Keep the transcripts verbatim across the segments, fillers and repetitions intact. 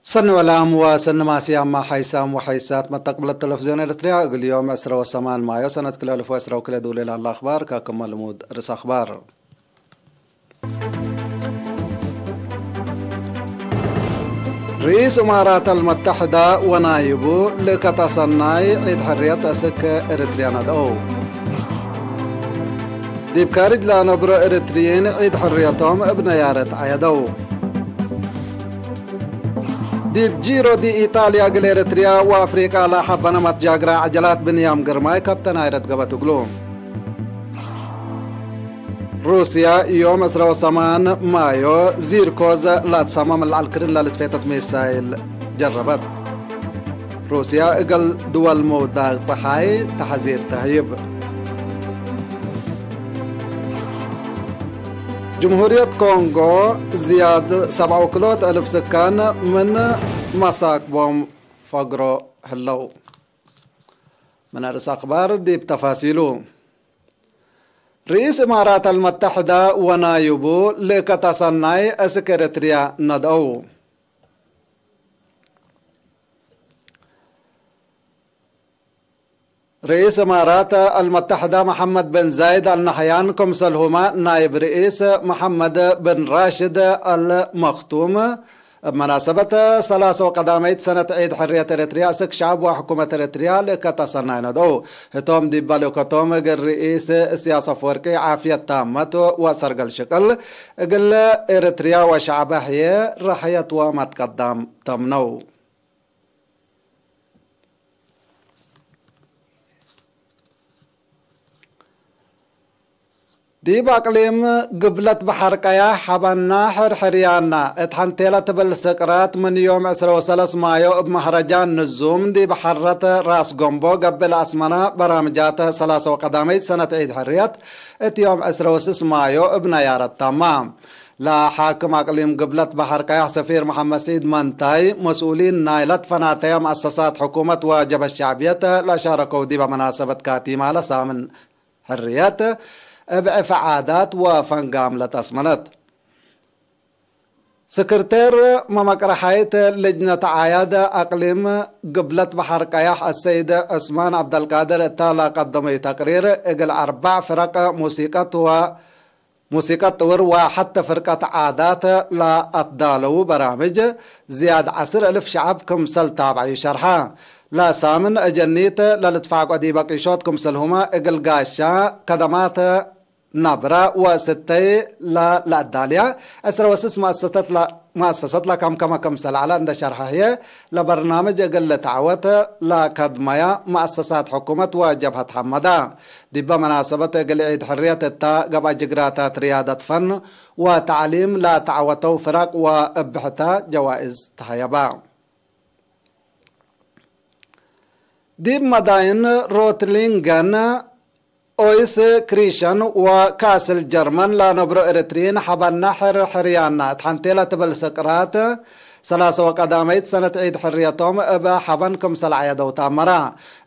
ሰኒ ወላም ወሰኒ ማስያማ ሓይሳም ወሓይሳት መተቅብለት ተለፍዝዮን ኤረትርያ፣ እግል ዮም ዕስረ ወሰማን ማዮ ሰነት ክልኤ አልፍ ወዕስረ ወክልኤ ዱሌ ላለ አኽባር፣ ከክመ ልሙድ ርእስ አኽባር። ርኢስ እማራት አልመተሕዳ ወናይቡ ልእከት አሰናይ ዒድ ሕርየት እስክ ኤረትርያ ነድአው። ዲብ ካርጅ ለአነብሮ ኤረትርዪን ዒድ ሕርየቶም እብ ነያረት ዐየደው። ዲብ ጂሮ ዲ ኢጣልያ እግል ኤረትርያ ወአፍሪቃ ለሐበነ መትጃግራ ዐጀላት ብንያም ግርማይ ከብተን አይረት ገበት እግሉ። ሩስያ ዮም ዕስረ ወሰማን ማዮ ዚርኮዝ ላትሰመም ለዐል ክርን ለልትፌተት ሚሳይል ጀረበት። ሩስያ እግል ድወል ምውዳቅ ጸሓይ ተሐዚር ተህይብ። ጅምሁርየት ኮንጎ ዝያድ ሰብዓ ወክልኦት እልፍ ስካን ምን መሳክቦም ፈግሮ ህለው። ምን አርእስ አክባር ዲብ ተፋሲሉ። ርኢስ እማራት አልመተሕዳ ወናይቡ ልእከት አሰናይ እስክ ኤረትርያ ነድአው። ርኢስ እማራት አልመተሕዳ መሐመድ ብን ዛይድ አልነህያን፣ ክምሰልሁመ ናይብ ርኢስ መሐመድ ብን ራሽድ አልመክቱም፣ እብ መናሰበት ሰላሰ ወቀዳመይት ሰነት ዒድ ሕርየት ኤረትርያ እስክ ሸዐብ ወሕኩመት ኤረትርያ ልእከት አሰናይ ነድአው። ህቶም ዲበ ልእከቶም እግል ርኢስ እስያስ አፈወርቂ ዓፍየት ታመት ወሰርገል ሽቅል እግል ኤረትርያ ወሸዐበ ህዬ ረሕየት ወመትቀዳም ተምነው። ዲብ አቅሊም ግብለት በሐር ቀያሕ ሐበና ሕር ሕርያና እት ሐንቴለ ትብል ስቅራት ምን ዮም ዕስረ ወሰለስ ማዮ እብ መህረጃን ንዙም ዲብ ሐረት ራስ ጎምቦ ገብእ ለአስመና በራምጃተ ሰላሰ ወቀዳመይት ሰነት ዒድ ሕርየት እት ዮም ዕስረ ወስስ ማዮ እብ ነያረት ታማ። ለሓክም አቅሊም ግብለት በሐር ቀያሕ ሰፊር መሐመድ ስዒድ መንታይ፣ መስኡሊን ናይ ለትፈናተየ መአሰሳት ሕኩመት ወጀብሀት ሸዕብየት ለሻረከው ዲበ መናሰበት ካቲማ ለሳምን ሕርየት እብ ዕፍ ዓዳት ወፈንጋም ለተአስመነት። ስክርቴር መመቅረሓይት ልጅነት ዓያድ አቅሊም ግብለት በሐር ቀያሕ አሰይድ ዕስማን ዐብደልቃድር እተ ለቀደመዩ ተቅሪር፣ እግል አርበዕ ፍረቅ ሙሲቀት ወ ሙሲቀት ጥውር ወሐቴ ፍርቀት ዓዳት ለአትዳለው በራምጅ፣ ዝያድ ዐስር እልፍ ሸዐብ ክምሰል ታብዐዩ ሸርሐ። ለሳምን አጀኒት ለልትፋቆ ዲበ ቂሾት ክምሰልሁመ እግል ጋሻ ከደማት ነብረ ወስተይ ለለአዳልያ ዕስረ ወስስ መአሰሰት ለ-፣ መአሰሰት ለከምከመ ክምሰል ዐለ እንደ ሸርሐ ህዬ፣ ለበርናምጅ እግል ልትዐወት ለከድመያ መአሰሳት ሕኩመት ወጀብሀት ሐመዳ። ዲበ መናሰበት እግል ዒድ ሕርየት እተ ገብአ ጅግራታት ርያደት ፈን ወተዕሊም ለተዐወተው ፍረቅ ወእብ ሕተ ጀዋእዝ ተሀየበ። ዲብ መዳይን ሮትሊንገን፣ ኦይስ ክሪሸን ወካስል ጀርመን ለነብሮ ኤረትርዪን ሐበና ሕር ሕርያና እት ሐንቴ ለትብል ስቅራት ሰላሰ ወቀዳመይት ሰነት ዒድ ሕርየቶም እብ ሐበን ክምሰል ዐየደው ተአመረ።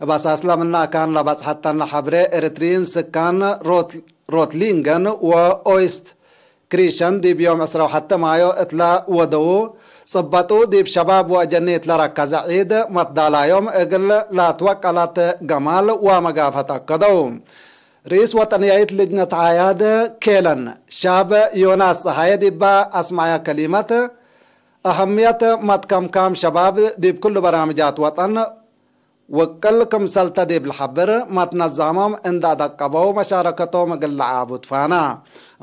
እብ አሳስለ ምነ አካን ለበጽሐተነ ሐብሬ፣ ኤረትርዪን ስካን ሮት-፣ ሮትሊንገን ወኦይስት ክሪሸን ዲብ ዮም ዕስረ ወሐቴ ማዮ እትለ ወደዉ ጽበጡ ዲብ ሸባብ ወአጀኒት ለረከዘ ዒድ መትዳላዮም እግል ለትወቀለት ገማል ወመጋፍሀት አከደው። ርኢስ ወጠንያይት ልጅነት ዓያድ ኬለን ሻብ ዮናስ ጸሃየ ዲበ አስመዐየ ከሊመት፣ አሀምየት መትከምካም ሸባብ ዲብ ክሉ በራምጃት ወጠን ውቅል ክምሰልተ ዲብ ለሐብር፣ መትነዛሞም እንደ አደቀበው መሻረከቶም እግል ለዓቡ ትፋና።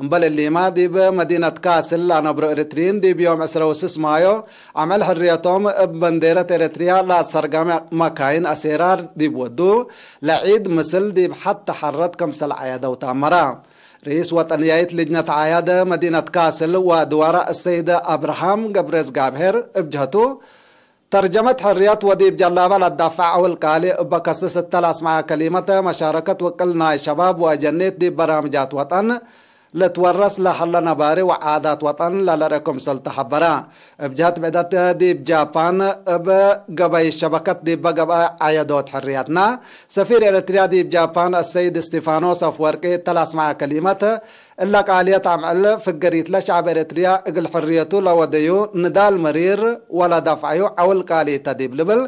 እምበል እሊመ፣ ዲብ መዲነት ካስል ለአነብሮ ኤረትርዪን ዲብ ዮም ዕስረ ወስስ ማዮ፣ አምዕል ሕርየቶም እብ በንዴረት ኤረትርያ ለአሰርጋሚ መካይን አሴራር ዲብ ወዱ፣ ለዒድ ምስል ዲብ ሐተ ሐረት ክምሰል ዐየደው ተአመረ። ርኢስ ወጠንያይት ልጅነት ዓያድ መዲነት ካስል ወድዋራ እሰይድ አብርሃም ገብረዝጋብሄር እብ ጀህቱ፣ ተርጀመት ሕርየት ወዲብ ጀላበ ለዳፍዕ ዐውል ቃሊ እበ ከስስ እተ ለአስመዐ ከሊመት፣ መሻረከት ውቅል ናይ ሸባብ ወአጀኒት ዲብ በራምጃት ወጠን ልትወረስ ለሀለ ነባሪ ወዓዳት ወጠን ለልርኤ ክምሰል ተሐበረ። እብ ጀህት ብዕደት ዲብ ጃፓን እብ ገበይ ሸበከት ዲበ ገብአ ዐየዶት ሕርየትና፣ ሰፊር ኤረትርያ ዲብ ጃፓን አሰይድ እስቲፋኖስ አፍወርቂ እተ ለአስመዐ ከሊመት፣ እለ ቃልየት አምዕል ፍገሪትለ ሸዐብ ኤረትርያ እግል ሕርየቱ ለወደዩ ንዳል መሪር ወለደፍዐዩ ዐውል ቃልይተ ዲብ ልብል፣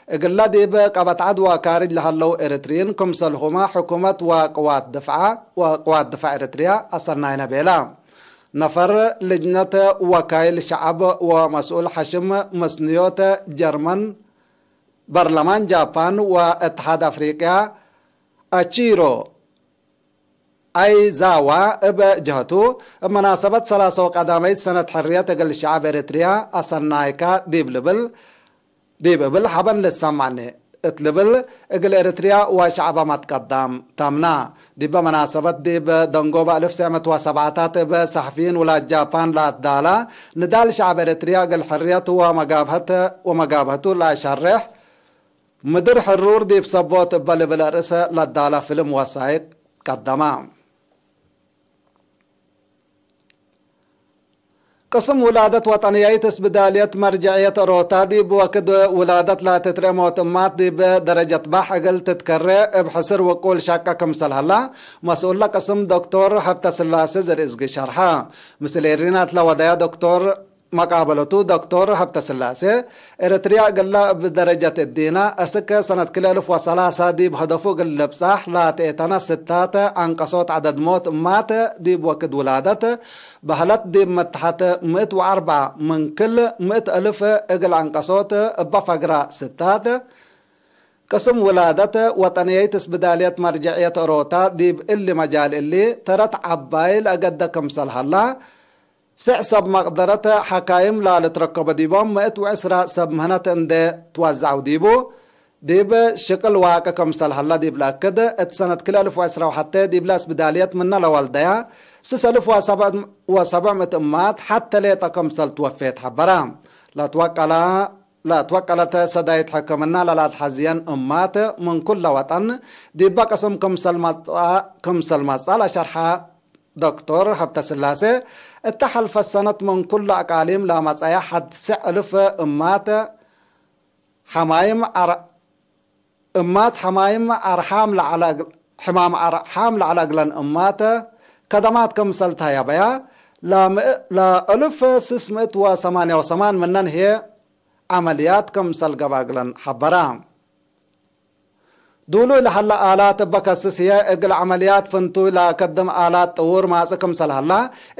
እግለ ዲብ ቀበት ዐድ ወካርጅ ለሀለው ኤረትርይን ክምሰልሁመ ሕኩመት ወቅዋት ድፍዐ፣ ወቅዋት ድፋዕ ኤረትርያ አሰናይነ ቤለ። ነፈር ልጅነት ወካይል ሸዐብ ወመስኡል ሐሽም መስንዮት ጀርመን፣ በርለማን ጃፓን ወእትሓድ አፍሪቅያ አቺሮ አይዛዋ እብ ጀህቱ፣ እብ መናሰበት ሰላሰ ወቀዳመይት ሰነት ሕርየት እግል ሸዐብ ኤረትርያ አሰናይከ ዲብ ልብል፣ ዲብ እብል ሐበን ልሰማኒ እት ልብል፣ እግል ኤረትርያ ወሸዐበ መትቀዳም ተምና። ዲበ መናሰበት ዲብ ደንጎበ አልፍ ሰዕ ምእት ወሰብዓታት እብ ሰሕፊይን ውላድ ጃፓን ለአትዳላ፣ ንዳል ሸዐብ ኤረትርያ እግል ሕርየት ወመጋብሀት፣ ወመጋብሀቱ ለአሸሬሕ፣ ምድር ሕሩር ዲብ ሰቦት እበ ልብል አርእሰ ለዳላ ፍልም ወሳይቅ ቀደመ። ቅስም ውላደት ወጠንያይት እስብዳልየት መርጀዕየት ኦሮታ ዲብ ወክድ ውላደት ላትትርኤ ሞት እማት ዲብ ደረጀት ባሕ እግል ትትከሬ እብ ሕስር ውቁል ሸቀ ክምሰል ሀላ መስኡለ ቅስም ዶክቶር ሀብተስላሴ ዘርእዝጊ ሸርሐ። ምስል ኤሪናት ለወደያ ዶክቶር መቃበለቱ ዶክቶር ሀብተስላሴ፣ ኤረትርያ እግላ እብ ደረጀት እዲነ፣ እስክ ሰነት ክልኤ እልፍ ወሰላሳ ዲብ ሀደፉ እግል ልብጻሕ ላትኤተነ ስታት አንቀሶት ዐደድ ሞት እማት ዲብ ወክድ ውላደት በህለት ዲብ መትሐት ምእት ወአርበዕ ምን ክል ምእት እልፍ እግል አንቀሶት እበ ፈግራ ስታት ቅስም ውላደት ወጠንየይት እስብዳልየት መርጀዕየት ኦሮታ ዲብ እሊ መጃል እሊ ተረት ዐባይ ለአገደ ክምሰል ሀላ፣ ስዕ ሰብ መቅደረት ሐካይም ላልትረከቦ ዲቦም ምእት ወዕስራ ሰብ ምህነት እንዴ ትወዘዐው ዲቡ፣ ዲብ ሽቅል ዋቂ ክምሰል ሀላ ዲብ ለአክድ፣ እት ሰነት ክልኤ እልፍ ወዕስራ ወሐቴ ዲብለ እስብዳልየት ምነ ለወልደያ ስስ እልፍ ወሰብዕ ምእት እማት ሐቴ ሌጠ ክምሰል ትወፌት ሐበረ። ለትወቀላ ለትወቀለት ሰዳይት ሕክምና ለላትሐዝየን እማት ምን ኩለ ወጠን ዲበ ቅስም ክምሰል መጽአ፣ ክምሰል መጽአ ለሸርሐ ዶክቶር ሀብተስላሴ፣ እተ ሐልፈት ሰነት ምን ኩለ አቃሊም ለመጽአየ ሐድ ስዕ እልፍ እማት ሐማይም አር-፣ እማት ሐማይም አርሓም ለዐለ እግ-፣ ሕማም አርሓም ለዐለ እግለን እማት ከደማት ክምሰል ተሀየበያ፣ ለምእ-፣ ለእልፍ ስስ ምእት ወሰማንያ ወሰማን ምነን ህዬ ዐመልያት ክምሰል ገብአ እግለን ሐበራ። ዱሉይ ለሀለ አላት እበ ከስስ ህዬ፣ እግል ዐመልያት ፍንቱይ ለአከድም አላት ጥዉር ማጽእ ክምሰል ሀላ፣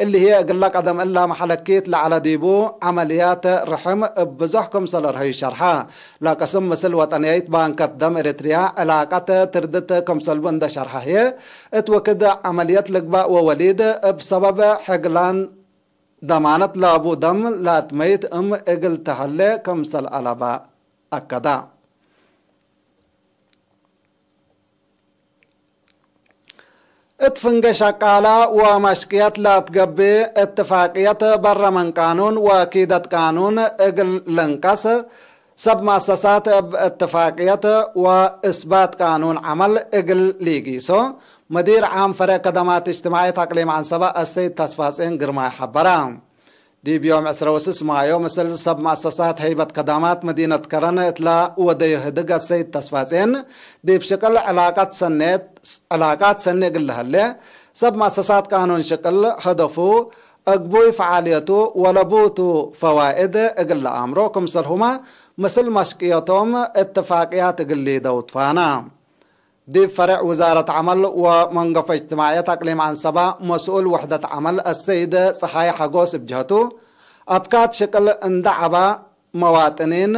እሊ ህዬ እግለ ቀደም እለ መሐለኪት ለዐለ ዲቡ፣ ዐመልያት ርሕም እብ ብዞሕ ክምሰል እርሀዩ ሸርሐ። ለቅስም ምስል ወጠንያይት ባንከት ደም ኤረትርያ ዕላቀት ትርድት ክምሰልቡ እንደ ሸርሐ ህዬ፣ እት ወክድ ዐመልየት ልግባእ ወወሊድ እብ ሰበብ ሕግላን ደማነት ለቡ ደም ላትመይት እም እግል ተሀሌ ክምሰል አለበ አከደ። እት ፍንጌ ሸቃለ ወመሽቅየት ለአትገብእ እትፋቅየት በረ ምን ቃኑን ወኪደት ቃኑን እግል ልንቀስ፣ ሰብ መአሰሳት እብ እትፋቅየት ወእስባት ቃኑን ዐመል እግል ሊጊሶ፣ መዲር ዓም ፈሬዕ ከደማት እጅትማዕየት አቅሊም ዐንሰበ አሰይድ ተስፋጼን ግርማይ ሐበረ። ዲብ ዮም ዕስረ ወስስ ማዮ፣ ምስል ሰብ መአሰሳት ሀይበት ከዳማት መዲነት ከረን እትለ ወደዩ ህድግ አሰይድ ተስፋጼን፣ ዲብ ሽቅል ዕላቀት ሰኔት፣ ዕላቃት ሰኒ እግል ለሀሌ፣ ሰብ መአሰሳት ቃኑን ሽቅል፣ ሀደፉ፣ አግቡይ ፈዓልየቱ ወለቡቱ ፈዋእድ እግል ለአምሮ፣ ክምሰልሁመ ምስል መሽቅየቶም እትፋቅያት እግል ሊደው ትፋና። ዲብ ፈሬዕ ውዛረት ዐመል ወመንገፎ እጅትማዕየት አቅሊም ዐንሰበ፣ መስኡል ውሕደት ዐመል አሰይድ ጸሓይ ሐጎስ እብ ጀህቱ፣ አብካት ሽቅል እንደ ዐበ መዋጥኒን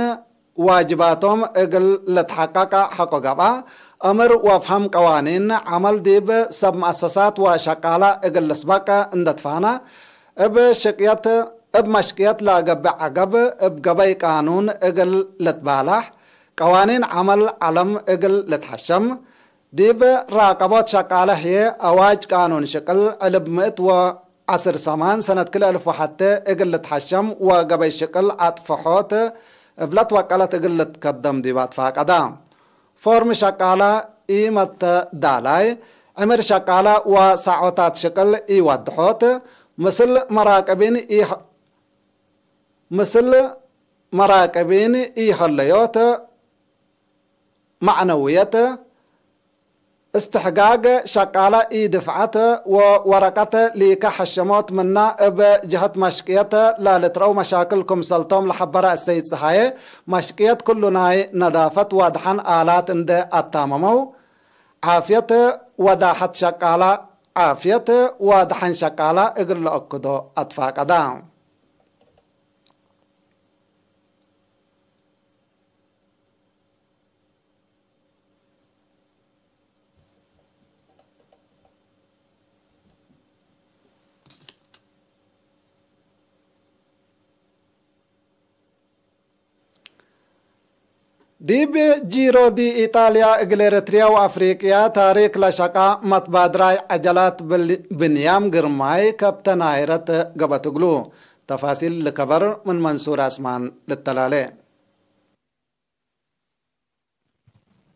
ዋጅባቶም እግል ልትሐቀቀ ሐቆ ገብአ፣ አምር ወፍሀም ቀዋኒን ዐመል ዲብ ሰብ መአሰሳት ወሸቃለ እግል ልስበቅ እንደ ትፋነ፣ እብ ሽቅየት፣ እብ መሽቅየት ለገብእ ዐገብ እብ ገበይ ቃኑን እግል ልትባላሕ፣ ቀዋኒን ዐመል ዐለም እግል ልትሐሸም፣ ዲብ ራቀቦት ሸቃለ ህዬ አዋጅ ቃኑን ሽቅል ዕልብ ምእት ወዐስር ሰማን ሰነት ክልኤ እልፍ ወሐቴ እግል ልትሐሸም ወገበይ ሽቅል አጥፍሖት እብለ ትወቀለት እግል ልትከደም ዲብ አትፋቀደ። ፎርም ሸቃለ ኢመተዳላይ፣ ዕምር ሸቃለ ወሳዖታት ሽቅል ኢወድሖት፣ ምስል መራቅቢን ኢህ-፣ ምስል መራቅቢን ኢሀለዮት መዕነውየት፣ እስትሕጋግ ሸቃለ ኢድፍዐት ወወረቀት ሊከ ሐሸሞት ምነ እብ ጀህት መሽቅየት ለልትረአው መሻክል ክምሰልቶም ለሐበረ እሰይድ ጸሃየ፣ መሽቅየት ክሉ ናይ ነዳፈት ወደሐን አላት እንዴ አታመመው፣ ዓፍየት ወዳሐት ሸቃለ፣ ዓፍየት ወደሐን ሸቃለ እግል ለአክዶ አትፋቀዳ። ዲብ ጂሮ ዲ ኢጣልያ እግል ኤረትርያ ወአፍሪቅያ ታሪክ ለሸቃ መትባድራይ ዐጀላት ብል-፣ ብንያም ግርማይ ከብተ ናይረት ገበት እግሉ። ተፋሲል ልከበር ምን መንሱር አስማን ልተላሌ።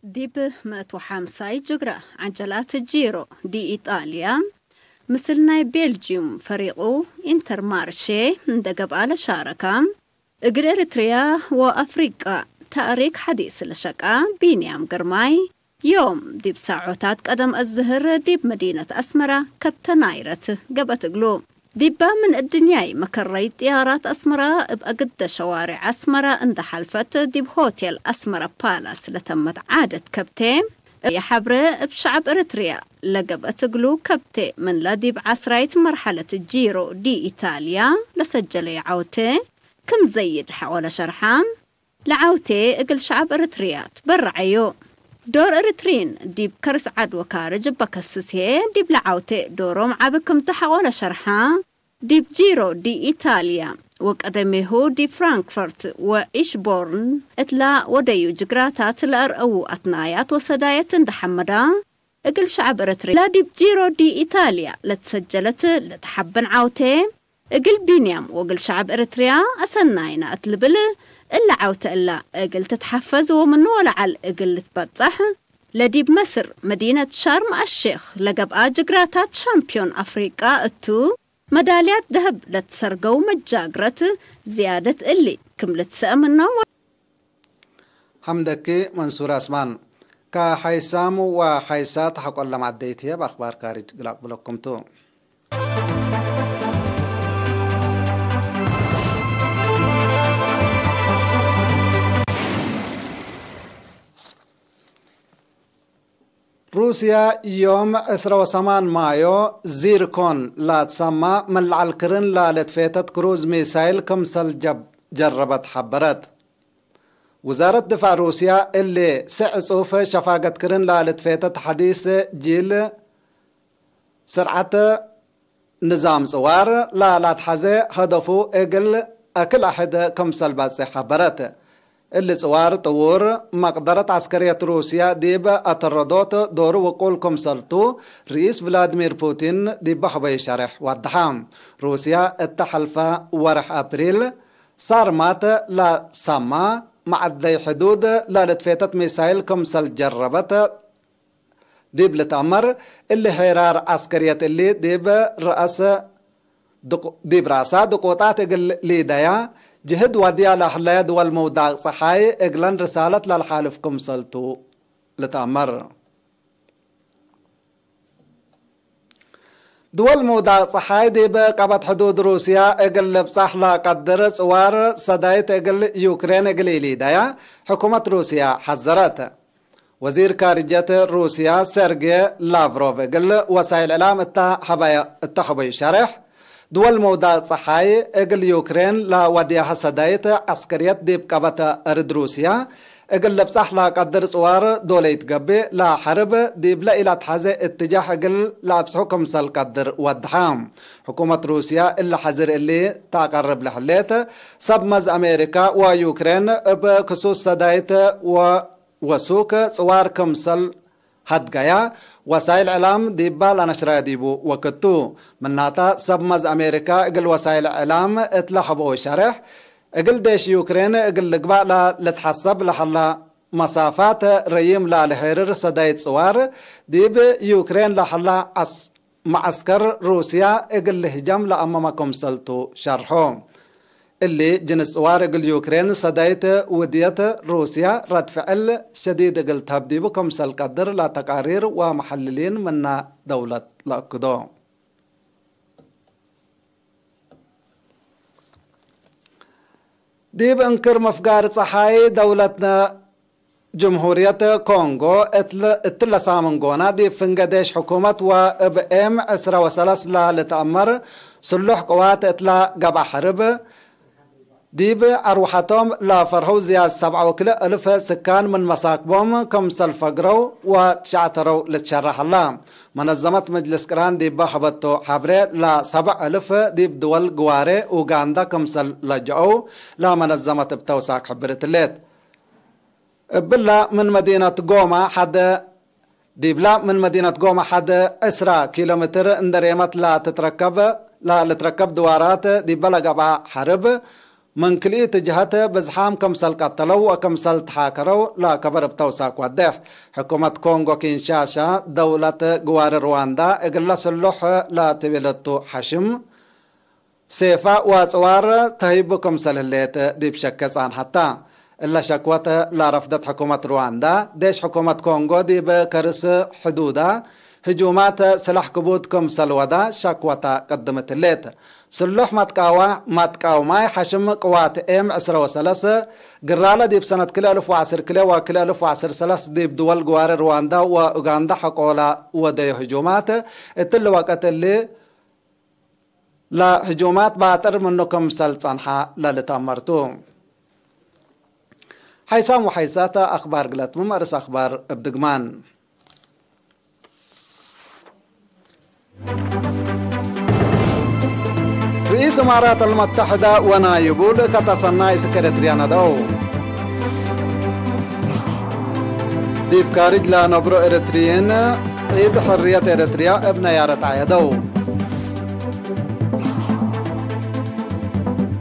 ዲብ ምእት ወሐምሳይ ጅግረ ዐጀላት ጂሮ ዲኢጣልያ፣ ምስል ናይ ቤልጅዩም ፈሪቁ ኢንተርማርሼ እንደ ገብአ ለሻረካ፣ እግል ኤሪትርያ ወአፍሪቃ ተእሪክ ሐዲስ ለሸቃ ቢንያም ግርማይ፣ ዮም ዲብ ሳዖታት ቀደም አዝህር ዲብ መዲነት አስመራ ከብተ ናይረት ገብአት እግሉ። ዲባ ምን እድንያይ መከረይት ጥያራት አስመራ እብ አግደ ሸዋሬዕ አስመራ እንደ ሐልፈት፣ ዲብ ሆቴል አስመራ ፓላስ ለተመት ዓደት ከብቴ የሐብረ እብ ሸዐብ ኤረትርያ ለገብአት እግሉ ከብቴ ምንለ ዲብ ዐስራይት መርሐለት ጂሮ ዲ ኢታልያ ለሰጀለየ ዐውቴ ክም ዘይድ ሐቆለ ሸርሐ። ለዐውቴ እግል ሸዐብ ኤረትርያ ትበረዐዩ። ዶር ኤረትሪን ዲብ ከርስ ዐድ ወካርጅ እበ ከስስ ህዬ፣ ዲብለ ዐውቴ ዶሮም ዐቢ ክምቱ ሐቆለ ሸርሐ። ዲብ ጂሮ ዲ ኢታልያ ወቀደሜሁ ዲብ ፍራንክፈርት ወኢሽቦርን እትላ ወደዩ ጅግራታት ለአርአዉ አትናያት ወሰዳየት እንደ ሐመዳ፣ እግል ሸዐብ ኤረትርያ ዲብ ጂሮ ዲ ኢታልያ ለትሰጀለት ለተሐበን ዐውቴ፣ እግል ቢንያም ወእግል ሸዐብ ኤረትርያ አሰናይነ እት ልብል፣ እለ ዐውተ እላ እግል ትትሐፈዝ ወምኑ ወለዐል እግል ልትበጸሕ፣ ለዲብ መስር መዲነት ሻርም አሼክ ለገብአ ጅግራታት ሻምፒዮን አፍሪቃ እቱ፣ መዳልያት ደሀብ ለትሰርገው መጃግረት ዝያደት እሊ ክም ልትሰአ ምኖም። ሐምደኪ መንሱር አስማን። ከሐይሳም ወሐይሳት ሐቆለ ማዕደይት ህዬ በአክባር ካርጅ ግል አቅብለኩም ቱ። ሩስያ ዮም ዕስረ ወሰማን ማዮ ዚርኮን ላትሰማ ምን ለዐል ክርን ላልትፌተት ክሩዝ ሚሳይል ክምሰል ጀብ-፣ ጀረበት ሐበረት። ውዛረት ድፋዕ ሩስያ እሊ ስዕ እጹፍ ሸፋገት ክርን ላልትፌተት ሐዲስ ጂል ስርዓት ንዛም ጽዋር ለላትሐዜ ሀደፉ እግል አክል አሕድ ክምሰል በጽሕ ሐበረት። እሊ ጽዋር ጥዉር መቅደረት ዐስከርየት ሩስያ ዲብ አተረዶት ዶሩ ውቁል ክምሰልቱ ርኢስ ቭላድሚር ፑቲን ዲብ ሐበዩ ሸሬሕ ወደሐ። ሩስያ እተ ሐልፈ ወርሕ አፕሪል ሳርማት ለሰማ መዐደይ ሕዱድ ለልትፌተት ሚሳይል ክምሰል ጀረበት ዲብ ልትአመር፣ እሊ ሄራር ዐስከርየት እሊ ዲብ ረአስ ድቁ-፣ ዲብ ረአሳ ድቁጣት እግል ሊደያ ጅህድ ወድያ ለህለየ ድወል ምውዳቅ ጸሓይ እግለን ርሳለት ለልሓልፍ ክምሰልቱ ልትአመር። ድወል ምውዳቅ ጸሓይ ዲብ ቀበት ሕዱድ ሩስያ እግል ልብጻሕ ለቀድር ጽዋር ሰዳይት እግል ዩክሬን እግል ኢሊደያ ሕኩመት ሩስያ ሐዘረት። ወዚር ካርጀት ሩስያ ሴርጌ ላቭሮቭ እግል ወሳይል እዕላም እተ ሐበየ-፣ እተ ሐበዩ ሸሬሕ፣ ድወል ምውዳቅ ጸሓይ እግል ዩክሬን ለወድያሀ ሰዳይት ዐስከርየት ዲብ ቀበት እርድ ሩስያ እግል ልብጻሕ ለቀድር ጽዋር ዶለይት ገብእ፣ ለሐርብ ዲብለ ኢለትሐዜ እትጃሕ እግል ለአብጽሑ ክምሰል ቀድር ወድሐ። ሕኩመት ሩስያ እሊ ሐዝር እሊ ተአቀርብ ለህሌት፣ ሰብ መዝ አሜሪካ ወዩክሬን እብ ክሱስ ሰዳይት ወ-፣ ወሱክ ጽዋር ክምሰል ሀድገያ ወሳይል ዕላም ዲባ ለነሽረየ ዲቡ ወክድ ቱ። ምናተ፣ ሰብ መዝ አሜሪካ እግል ወሳይል ዕላም እት ለሀበው ሸሬሕ፣ እግል ዴሽ ዩክሬን እግል ልግባእ ለልትሐሰብ ለሀላ መሳፋት ረዪም ላልሄርር ሰዳይት ጽዋር፣ ዲብ ዩክሬን ለሀላ ዐስ-፣ መዐስከር ሩስያ እግል ልህጀም ለአመመ ክምሰል ቱ ሸርሖ። እሊ ጅንስ ጽዋር እግል ዩክሬን ሰዳይት ውድየት ሩስያ ረድ ፍዕል ሸዲድ እግል ተህብ ዲቡ ክምሰል ቀድር ለተቃሪር ወመሐልሊን ምነ ደውለት ለአክዶ። ዲብ እንክር ምፍጋር ጸሓይ ደውለትነ ጅምሁርየት ኮንጎ እትለ ሳምን ጎና ዲብ ፍንገ ዴሽ ሕኩመት ወእብ ኤም ዕስረ ወሰለስ ለልትአመር ስሉሕ ቅዋት እትለ ገብአ ሐርብ ዲብ አርወሐቶም ለፈርሀው ዝያድ ሰብዓ ወክልኤ እልፍ ስካን ምን መሳክቦም ክምሰል ፈግረው ወትሸዕተረው ልትሸረሕ ሀላ። መነዘመት መጅልስ ቅራን ዲበ ሀበቶ ሐብሬ ለሰብዕ እልፍ ዲብ ድወል ግዋሬ ኡጋንዳ ክምሰል ለጀአው ለመነዘመት እብ ተውሳክ ሕብርት ህሌት። እብላ ምን መዲነት ጎማ ሐደ፣ ዲብላ ምን መዲነት ጎማ ሐደ ዕስራ ኪሎ ሜትር እንደ ሬመት ለትትረከብ፣ ለልትረከብ ድዋራት ዲበ ለገብአ ሐርብ፣ ምን ክልኢቱ ጀሀት ብዝሓም ክምሰል ቀተለው ወክምሰል ተሓከረው ለከበር እብ ተውሳክ ወዴሕ። ሕኩመት ኮንጎ ኪንሻሻ፣ ደውለት ግዋሪ ሩዋንዳ፣ እግለ ስሉሕ ለትቤለቱ ሐሽም፣ ሴፋ ወአጽዋር ተህይቡ ክምሰል ህሌት ዲብ ሸኬ ጻንሐታ። እለ ሸክወት ለረፍደት ሕኩመት ሩዋንዳ፣ ዴሽ ሕኩመት ኮንጎ ዲብ ከርስ ሕዱዳ ህጁማት ስላሕ ክቡድ ክምሰል ወዳ ሸክወታ ቀድምት ህሌት። ስሉሕ መትቃዋ-፣ መትቃውማይ ሐሽም ቅዋት ኤም ዕስረ ወሰለስ፣ ግራለ ዲብ ሰነት ክልኤ እልፍ ወዐስር ክልኤ ወክልኤ እልፍ ወዐስር ሰለስ ዲብ ድወል ግዋሪ ሩዋንዳ ወኡጋንዳ ሐቆላ ወደዮ ህጁማት፣ እትሊ ወቅት እሊ ለህጁማት ባጥር ምኑ ክምሰል ጸንሐ ለልትአመር ቱ። ሓይሳም ወሓይሳት አክባር ግለት ምን መርስ አክባር እብ ድግማን። ርኢስ እማራት አልመተሐደ ወናይቡ ልእከተ ሰናይ እስክ ኤረትርያ ነደው። ዲብ ካርጅ ለነብሮ ኤረትርዪን ዒድ ሕርየት ኤረትርያ እብ ነያረት አየደው።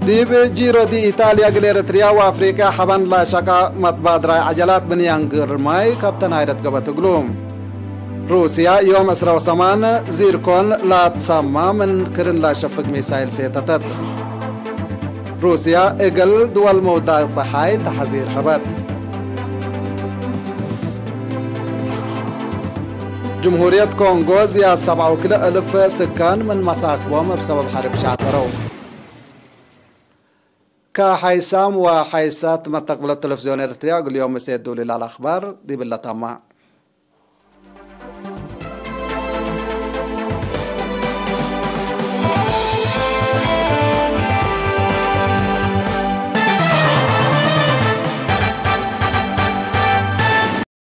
ዲብ ጂሮ ዲ ኢጣልያ እግል ኤረትርያ ወአፍሪቅያ ሐበን ለሸቃ መትባድራይ ዐጀላት ብንያን ግርማይ ከብተን አይረት ገበት እግሉ። ሩስያ ዮም ዕስራ ወሰማን ዚርኮን ላትሰማ ምን ክርን ለሸፍግ ሚሳይል ፌተተት። ሩስያ እግል ድወል መውዳቅ ጸሓይ ተሐዚር ሀበት። ጅምሁርየት ኮንጎ ዝያድ ሰብዓ ወክልኤ እልፍ ስካን ምን መሳክቦም እብ ሰበብ ሐርብ ሻተረው። ከሓይሳም ወሓይሳት መተቅብለት ቴሌቪዝዮን ኤረትርያ እግል ዮም እሴት ዱሊ ለአክባር ዲብለ ተማ።